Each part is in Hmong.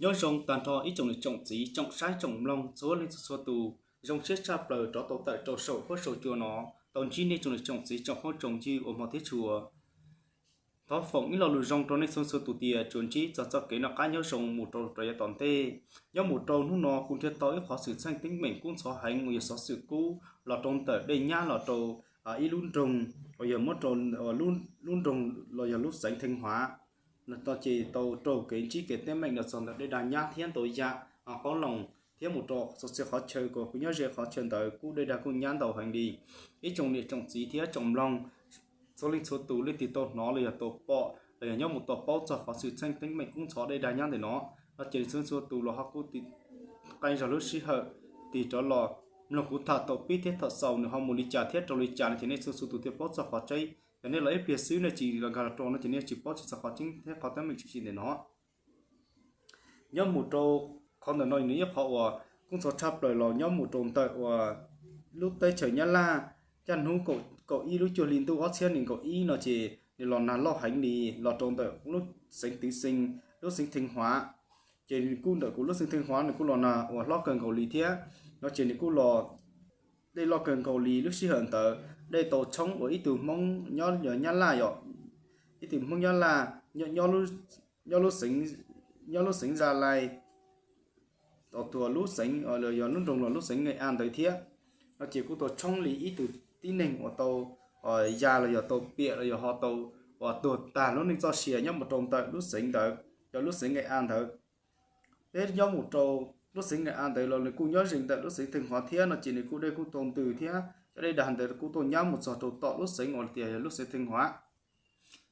Nyob zoo tag nrho ib tsoom niam tsoom txiv tsoom saib tsoom mloog txhua leej txhua tus, zoo siab tshaj plaws rov tau tawm rau saum huab saum cua no, tau ntsib nej tsoom niam tsoom txiv tsoom phooj tsoom ywg uas hmov thiab tshua. Thov foom ib lo lus zoo rau nej txhua txhua tus tias tsuas ntsib txog txoj kev noj qab nyob zoo mus rau rau yav tom ntej. Nyob mus rau hnub no kuv nrhiav tau ib qhov xwm txheej teeb meem kub ntxhov heev uas yog xov xwm kub los rau ntawm dej nyab los rau ib lub nroog uas yog muab rau lub nroog los yog lub xeev Theej Huav no ces tau raug kev ntsib kev teeb meem los txog ntawm dej dag nyab thiab ntau yam qoob loo thiab mus rau txhua txhia qhov chaw uas kuv nyob ze qhov chaw ntawd kuj dej dag kuj nyab ntau heev li. Ib tsoom niam tsoom txiv thiab tsoom mloog txhua leej txhua tus leej twg tau hnov los yog tau pom los yog nyob mus tau paub txog qhov xwm txheej teeb meem kub ntxhov dej dag nyab ntawm no, no ces txhua txhua tus los ho kuj qee zog lub sij hawm tig rov los mloog kuv tham thaum pib thiab thaum xaus nws ho mus li cas thiab rau li cas no ces nej txhua txhua tus thiaj paub txog qhov tseeb. Yog nej los ib pliag xwb nej tsis los nkag los rau no ces nej tsis paub tsis txog qhov tseeb thiab qhov teeb meem tshwm sim ntawm no. Nyob mus rau qhov ntawm no nws ib qhov uas kub ntxhov tshaj plaws los nyob mus rau ntawm uas lub teb chaws Nyab Laj, caj hnub kaum ib lub cuaj hli ntuj ob txhiab nees nkaum ib no ces nws los nag loj heev li los rau ntawm lub xeev Twv Xees, lub xeev Theej Huav. Ces nws kuj ntawm kuv lub xeev Theej Huav nws kuj los nag uas hlob kawg nkaus li thiab no ces nws kuj los dej loj kawg nkaus li. Lub sij hawm ntawd dej tau tshoob uas ib tug Hmoob nyob Nyab Laj yom, ib tug Hmoob Nyab Laj nyob lub xeev Za Lais, uas tuag lub xeev, yog lub nroog los lub xeev Nge A ntawd thiab no ces kuj tau tshoob li ib tug tib neeg uas tau ya los yog tau piam los yog ho tau uas tuag tag lub neej txoj sia nyob mus rau ntawm lub xeev ntawd, yog lub xeev Nge A ntawd. Peb nyob mus rau lub xeev Nge A ntawd los nws kuj nyob ze ntawm lub xeev Theej Huav thiab no ces nws kuj dej kuj tau ntws thiab cov dej dag ntawd kuj tuaj nyab mus txog rau tom lub xeev uas tias yog lub xeev Theej Huav.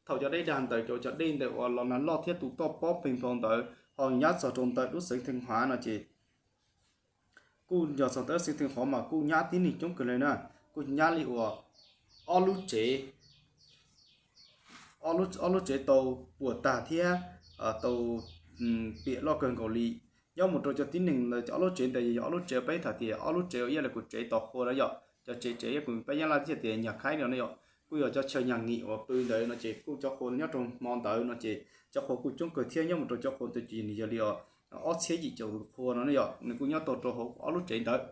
Thaum cov dej dag ntawd cov cov dej ntawd uas los nag loj thiab tus toj pob pheej npau ntawd ho nyab txog rau ntawm lub xeev Theej Huav no ces kuj yog txog ntawm lub xeev Theej Huav mas kuj nyab tib neeg coob kawg li na, kuj nyab li uas ob lub tsev, ob lub tsev tau puas tag thiab tau piam loj kawg nkaus li. Nyob mus rau cov tib neeg ntawd ob lub tsev ntawd yog ob lub tsev peb tham tias ob lub tsev uas ib yam li kuv tsev tos qhua na yom, cov tsev tsev ib yam kuv peb Nyab Laj thiaj tias nyag khaib no na yom, kuj yog cov chaw nyag ngim uas pw ntawd no ces kuj cov qhua nyob rau hmo ntawd no ces cov qhua kuj coob kawg thiab. Nyob mus rau cov qhua ntawd ces nws yog li ob txhiab yim caum tus qhua no na yom, nws kuj nyob tau rau hauv ob lub tsev ntawd.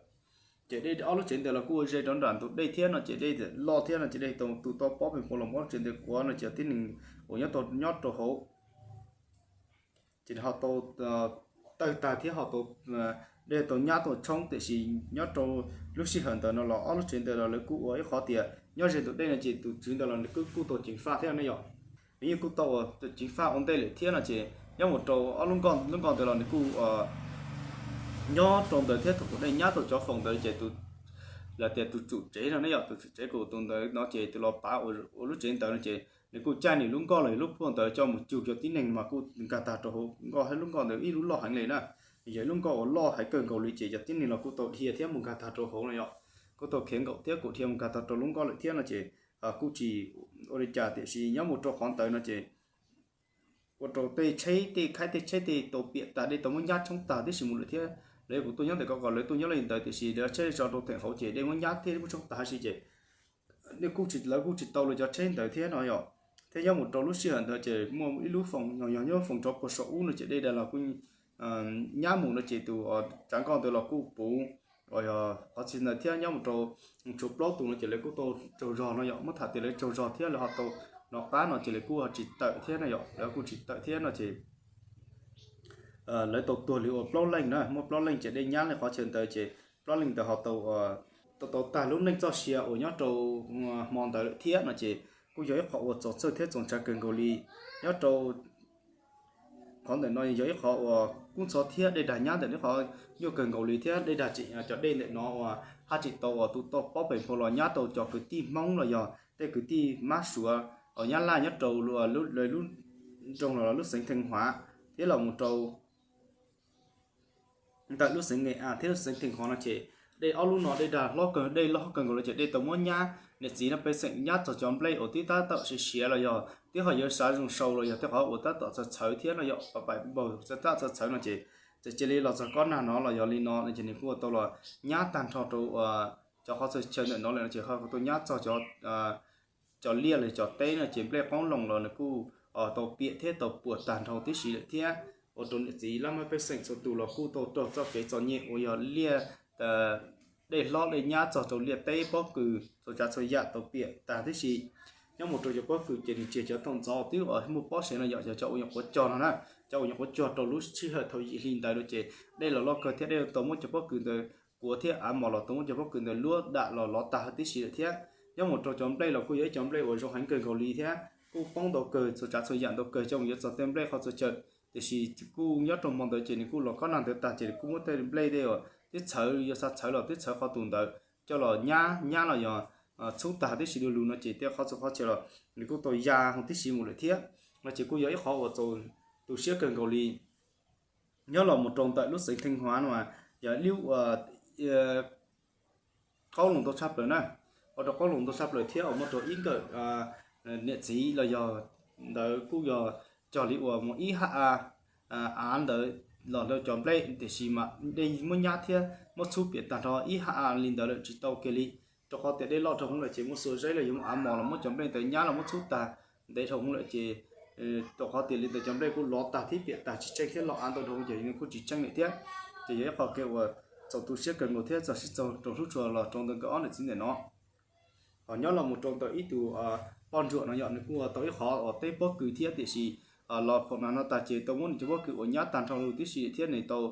Ces dej ob lub tsev ntawd los kuj ua ze rau nram ntug dej thiab no ces dej loj thiab no ces dej tau tus toj pob pheej npau los ob lub tsev ntawd kuav no ces tib neeg uas nyob tau nyob rau hauv ces ho tau tawg tag thiab ho tau dej tau nyab tau tshoob, tiam sis nyob rau lub sij hawm ntawd no los ob lub tsev ntawd los lawv kuj ua ib qhov tias nyob ze ntug dej no ces tus tswv ntawd los nws kuj tau ceev faj thiab ne yom. Nws yeej kuj tau ua ceev faj ua ntej lawm thiab no ces nyob mus rau ob lub nkoj lub nkoj ntawd los nws kuj nyob rau ntawd thiab thaum tus dej nyab tau cov foom ntawd ces tus, lawv tias tus tswv tsev no ne yom, tus tswv tsev kuj tus ntawd no ces tus los pav ua lub tsev ntawd no ces nws kuj caij nws lub nkoj los yog lub phuaj ntawd coj mus cug cov tib neeg mas kuj nkag tag rau hauv nkoj thiab lub nkoj ntawd ib lub loj heev li na. Yog ib lub nkoj uas loj heev kawg nkaus li ces cov tib neeg los kuj tau dhia thiab mus nkag tag rau hauv no yom, kuj tau khiav nkaum thiab kuj dhia mus nkag tag rau lub nkoj lawm thiab no ces kuj tsis ua li cas, tiam sis nyob mus rau qhov ntawd no ces ua rau tej tsheb tej khaib tej tsheb tej tau piam tag dej tau muab nyab tshoob tag tib si mus lawm thiab. Lawv kuj tuaj nyob ntawm ko kom lawv tuaj nyob li ntawd tiam sis lawv tsheb zov rau theem hauv ces dej muab nyab thiab muab tshoob tag tib si ces nej kuj tsis, lawv kuj tsis tau lawv cov tsheb ntawd thiab no yom. Thiab nyob mus rau lub sij hawm ntawd ces muaj ib lub foom yog nyob foom rov puag saum ub no ces dej dag los kuj nyab mus no ces tus tsav nkoj ntawd los kuj puv uas yog qhov txhia ntawd thiab nyob mus rau tshuav plaub tus no ces lawv kuj tau tsaug zog no yom, muab tham tias lawv tsaug zog thiab lawv ho tau nov qab no ces lawv kuj ho tsis tawm thiab no yom, lawv kuj tsis tawm thiab no ces lawv tau tuag li uas plaub leej na, muaj plaub leej ces dej nyab li qhov chaw ntawd ces plaub leej ntawd ho tau tau tag lub neej txoj sia uas nyob rau hmo ntawd lawm thiab no ces kuj yog ib qhov uas txaus txhawj thiab txaus ntshai kawg nkaus li. Nyob rau qhov ntawm no yog ib qhov uas kub ntxhov thiab dej dag nyab ntawm ib qhov nyuaj kawg nkaus li thiab dej dag tseem cov dej ntawm no uas haj tsis tau uas tus toj pob pem npau los nyab tau cov kwv tij Hmoob los yog tej kwv tij mab suav uas Nyab Laj nyob rau lub nroog los lub xeev Theej Huav thiab los mus rau ntawm lub xeev Nge A thiab lub xeev Theej Huav no ces dej ob lub no dej dag hlob kawg, dej loj kawg nkaus li ces dej tau muab nyab niam txiv no pej xeem nyab txog cov nplej uas twb tab tom siav siav los yog twb ho yuav xav zoo sau los yog tej qhov uas tab tom txhawv txhawv thiab no yom, pam paim npaug tab tom txhawv txhawv no ces txawm cia li los txog kob nag no los yog li no no ces nws kuj ua tau los nyab tag nrho rau cov qhov txhia chaw ntawm no lawm no ces ho tau nyab txog cov liaj los cov teb no ces nplej qoob loo los nws kuj tau piam thiab tau puas tag nrho tib si lawm thiab. ua rau niam txiv laj mej pej xeem txhua tus los kuj tau raug txoj kev txom nyem uas yog liaj, dej hlob dej nyab txog rau liaj teb pob kws txhua tsav txhua yam tau piam tag tib si. Nyob mus rau cov pob kws ces nws tsis yog cov thaum ntxov twb muaj pob sev no, yog cov uas nyuam qhuav cog no na, cov uas nyuam qhuav cog rau lub sij hawm thaum yim hli ntawd no ces dej los loj kawg thiab dej tau muab cov pob kws ntawd kuav thiab av mos los tau muab cov pob kws ntawd luab dam los lov tag tib si lawm thiab. Nyob mus rau cov nplej los kuj yog ib cov nplej uas zoo heev kawg nkaus li thiab kuj poob ntau kawg txhua tsav txhua yam ntau kawg coj mus yuav txog tej nplej qhov txhua chaw. Tiam sis kuj nyob rau hmo ntawd ces nws kuj los kob nag ntawd tag ces nws kuj muab tej nplej tej uas twb txhawv yuav xav txhawv los twb txhawv qhov tus ntawd coj los nyab nyab los yog txhub tag tib si du lug no ces tej qhov txhua qhov chaw los nws kuj tau ya hu tib si mus lawm thiab. No ces kuj yog ib qhov uas txaus tu siab kawg nkaus li. Nyob los mus rau ntawm lub xeev Theej Huav no mas yog lub qoob loo ntau tshaj plaws na, ua rau qoob loo ntau tshaj plaws thiab uas muaj rau ib nkawm niam txiv los yog ntawd kuj yog cog li uas mus ib ha av ntawd los rau cov nplej tiam sis mas dej muab nyab thiab muab txhub piam tag nrho ib ha av li ntawd lawm tsis tau kiag li. Rau qhov tias dej loj dhau hwv lawm ces muaj xuas zeb los yog muaj av mos los muab cov nplej ntawd nyab los muab txhub tag ntev dhau hwv lawm ces rau qhov tias li ntawd cov nplej kuj lov tag thiab piam tag tsis tseeb thiab loj av ntau dhau ces nws kuj tsis tseeb lawm thiab. Ces yog ib qho kev uas txaus tu siab kawg nkaus thiab txog sib txog rau hlub tshua los rau ntawm nkawd ob niam txiv ntawm no. Ho nyob los mus rau ntawm ib tug poj ntsuam no yog nws kuj tau ib qhov uas teb pob kws thiab tiam sis los phaum no no tas ces tau muab nws cov pob kws uas nyab tag nrho lug tib si thiab nws tau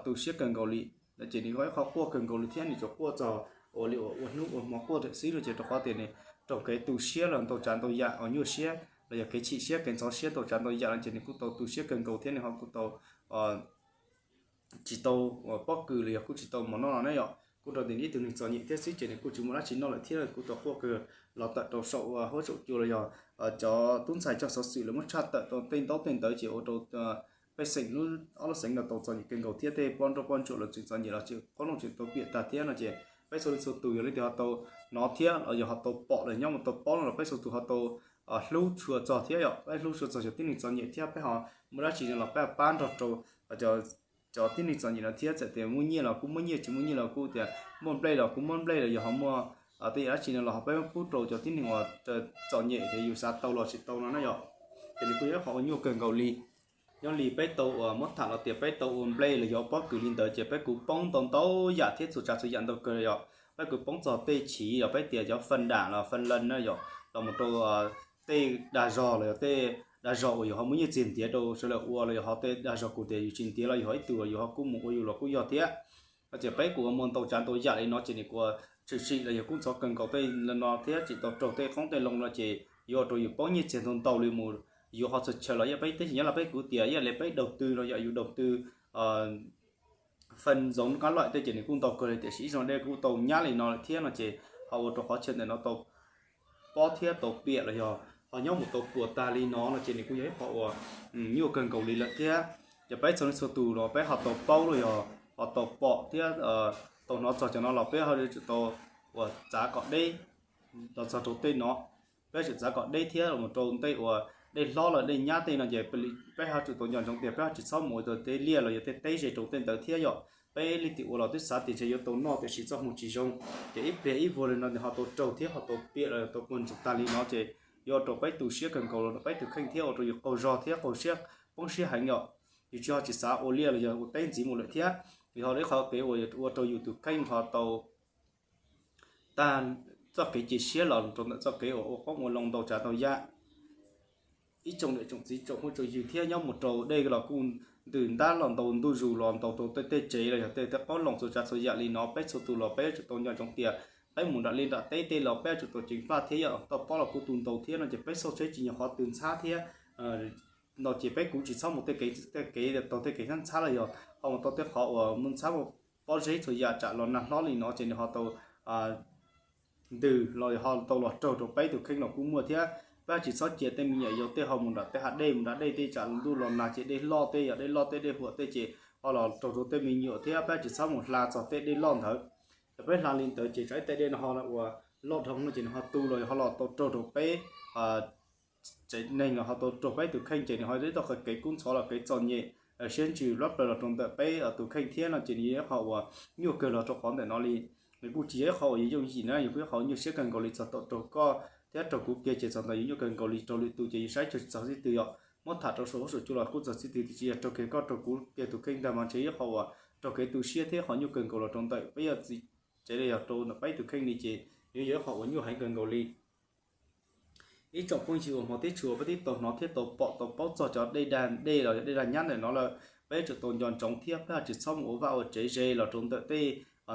tu siab kawg nkaus li. No ces nws ib qho quaj kawg nkaus li thiab nws tsuas quaj txog uas li uas ua hnub ua hmo quaj tawm xwb no ces rau qhov tias nws raug kev tu siab los ntau tsav ntau yam uas nyuaj siab los yog kev chim siab kev ntxhov siab ntau tsav ntau yam no ces nws kuj tau tu siab kawg nkaus thiab nws ho kuj tau tsis tau pob kws los yog kuj tsis tau mov noj no ne yom. Kuj rau tias ib tug neeg txom nyem thiab xwb ces nws kuj tsis muaj dab tsi noj lawm thiab kuj tau quaj kawg los tawm rau saum huab saum cua los yog cov tub ntxhais coj xov xwm lawv muab tshaj tawm rau tej ntaub tej ntawv ces ua rau pej xeem lub ob lub xeev no tau txom nyem kawg nkaus thiab tej poj nrauj poj ntsuam los tseem txom nyem los tseem qoob loo tseem tau piam tag thiab no ces peb txhua leej txhua tus yog leej twg ho tau hnov thiab los yog ho tau pom los nyob mus tau paub no los peb txhua tus ho tau hlub tshua txog thiab yom, peb hlub tshua txog cov tib neeg txom nyem thiab peb ho muaj dab tsi no los peb pab nrog rau cov tib neeg txom nyem no thiab txawm tias muaj nyiaj los kuj muaj nyiaj tsis muaj nyiaj los kuj tias muaj nplej los kuj muab nplej los yog ho muaj tej yam dab tsi no los ho peb pub rau cov tib neeg uas txom nyem tias yus xav tau los tsis tau no na yom. Ces nws kuj yog ib qho uas nyuaj kawg nkaus li. Nyob li peb tau uas muab tham los tias peb tau ua nplej los yog pob kws li ntawd ces peb kuj poob ntau ntau yam thiab txhua tsav txhua yam ntau kawg yom. Peb kuj poob txog tej chiv los peb tias cov faj dam los faj lees na yom los mus rau tej dag zog los yog tej dag zog uas yus ho muaj nyiaj txiag ntiav rau sawv daws ua los yog ho tej dag zog kuj tias yus tsis ntiav los yus ho ib tug los yus ho kuj mus ua yus los kuj yog thiab. No ces peb kuj ua muag ntau tsav ntau yam li no ces nws kuj tshwm sim los yog kuj ntxhov kawg nkaus tej no thiab tsis tau raug tej qoob tej loo no ces yuav ua rau yus poob nyiaj txiag ntau ntau li mus. Yuav qhov txhua chaw los yog peb teb chaws Nyab Laj peb kuj tias yog li peb daus tw no yog yus daus tw faj zoov qab loj tej ces nws kuj ntau kawg li tiam sis ib zaug dej kuj tau nyab li no lawm thiab no ces ho ua rau qhov chaw ntawm no tau pob thiab tau piam los yog ho nyob mus tau puas tag li no no ces nws kuj yog ib qho uas nyuaj kawg nkaus li lawm thiab. Ces peb txhua leej txhua tus los peb ho tau paub los yog ho tau pom thiab tau hnov txog cov no los peb ho yuav tsum tau uas txav kom deb los txog rau tej no. Peb tsum txav kom deb thiab los rau tej uas dej hlob los dej nyab tej no ces peb ho tsum tau nco ntsoov tias peb ho tsis txhob mus ua tej liaj los yog tej teb ze rau tej ntawd thiab yom. Peb leej twg ua los twb xav tias ntshe yuav tau noj tiam sis txoj hmoo tsis zoo, ces ib pliag ib vuag li no nws ho tau raug thiab ho tau piam los tau puag ntxoog tag li no ces yuav ua rau peb tu siab kawg nkaus los peb tus kheej thiab ua rau yus qaug zog thiab qaug siab poob siab heev yom. Yus tsis ho tsis xav ua liaj los yog ua teb ntxiv mus lawm thiab, yog ho ib qhov kev uas yuav ua rau yus tus kheej ho tau tag txoj kev cia siab los rau ntawm txoj kev uas ua qoob ua loo ntau tsav ntau yam. Ib tsoom niam tsoom txiv tsoom phooj tsoom ywg thiab nyob mus rau dej los kuj ntws ntab los ntau ntuj zus los ntau rau tej tej tsev los yog tej tej qoob loo txhua tsav txhua yam li no peb txhua tus los peb yuav tsum tau nco ntsoov tias peb mus nram liaj nram teb tej los peb yuav tsum tau ceev faj thiab yog toj pob los kuj tu ntau thiab no ces peb xauj tsheb tsis nyob qhov twg ntxhab thiab no ces peb kuj tsis txhob mus tej kev tej kev taug tej kev ntxhab ntxhab los yog ho mus tau tej qhov uas muaj ntxhab pob zeb txhua yam tsam los nag hlob li no ces nws ho tau ntws los ho tau los raug rau peb tus kheej los kuj muaj thiab. Peb tsis txhob cia tej me nyuam yaus tej ho mus nram tej hav dej mus nram dej tej tsam ntuj los nag ces dej loj tej yog dej loj tej dej huam tej ces ho los raug rau tej me nyuam thiab peb tsis txhob mus hla txog tej dej loj ntawd. Yog peb hla li ntawd ces tsam ib tej dej no ho uas loj dhau no ces nws ho tu los ho los tau raug rau peb tsev neeg los ho tau raug peb tus kheej ces nws ho ib txoj kev kub ntxhov los kev txom nyem siab ntsws lab plaws los rau ntawm peb tus kheej thiab no ces nws yog ib qho uas nyuaj kawg los rau qhov ntawm no li. Nws kuj tsis yog ib qho uas yuav yooj yim na, yus kuj ib qho nyuaj siab kawg nkaus li txog tau raug koj thiab raug kuv kiag ces txog ntawd yus nyuaj kawg nkaus li raug lwm tus ces yus saib tsis txog txij twg yom. muab tham rau saum huab saum cua los kuj txog txij twg twb tsis yog raug kev koj raug kuv kiag tus kheej ntag, mas ntshe ib qho uas raug kev tu siab thiab qhov nyuaj kawg nkaus los rau ntawm peb yog txiv tsev los yog rau ntawm peb tus kheej li ces yuav yog ib qho uas nyuaj heev kawg nkaus li. Ib tsoom phooj ywg uas hmov thiab tshua, peb twb tau hnov thiab tau pom tau paub txog cov dej dag dej los yog dej dag nyab ntawm no lawm, peb yuav tsum tau nco ntsoov thiab peb ho tsis txhob mus ua vaj ua tsev ze los rau ntawm tej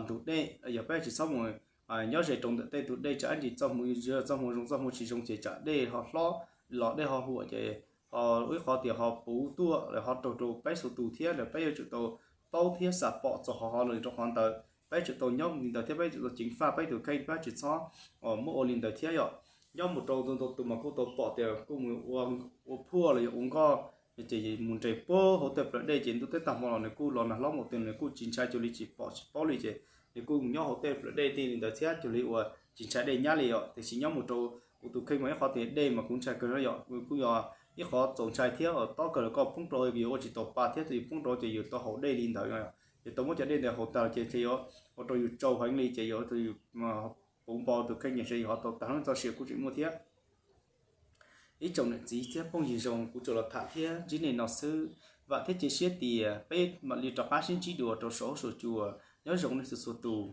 ntug dej, yog peb tsis txhob mus nyob ze rau ntawm tej ntug dej tsam ib ntsis txoj hmoo zoo txoj hmoo zoo txoj hmoo tsis zoo ces tsam dej ho hlob los dej ho huam ces ho ib qho tias ho puv tuaj ho raug rau peb txhua tus thiab. Peb yuav tsum tau paub thiab xam pom txog qhov ho los rau qhov ntawd, peb tsum tau nyob li ntawd thiab peb tsum tau ceev faj peb tus kheej, peb tsis txhob muab ua li ntawd thiab yom. Nyob mus rau ntau tus mas kuj tau pom tias kuj mus ua phuaj los yog ua nkoj ces mus nres puag hauv tej plawv dej ces ntuj teb tag hmo los nws kuj los nag hlob mus twg nws kuj tsis ntshai cuag li tsis pom tsis paub li ces nws kuj mus nyob hauv tej plawv dej tej li ntawd thiab cuag li uas tsis ntshai dej nyab li yom. Tiam sis nyob mus rau kuv tus kheej mas ib qhov tias dej mas kuv ntshai kawg no yom, kuj yog ib qhov txaus ntshai thiab tob kawg los koj poob rau yuav ua tsis tau pa thiab thaum yus poob rau ces yus tau haus dej li ntawd, yus tau muab cov dej ntawd haus tag ces thiaj yuav ua rau yus tsau heev li ces yus puv npo tus kheej ces yus ho tau tag lub txoj sia kuj tseem muaj thiab. Ib tsoom niam txiv thiab phooj ywg zoo, kuv tsuas los tham thiab ntsib nej no xwb. Vam thiab cia siab tias peb mam li rov qab sib ntsib dua rau saum huab saum cua. Nyob zoo nej txhua txhua tus.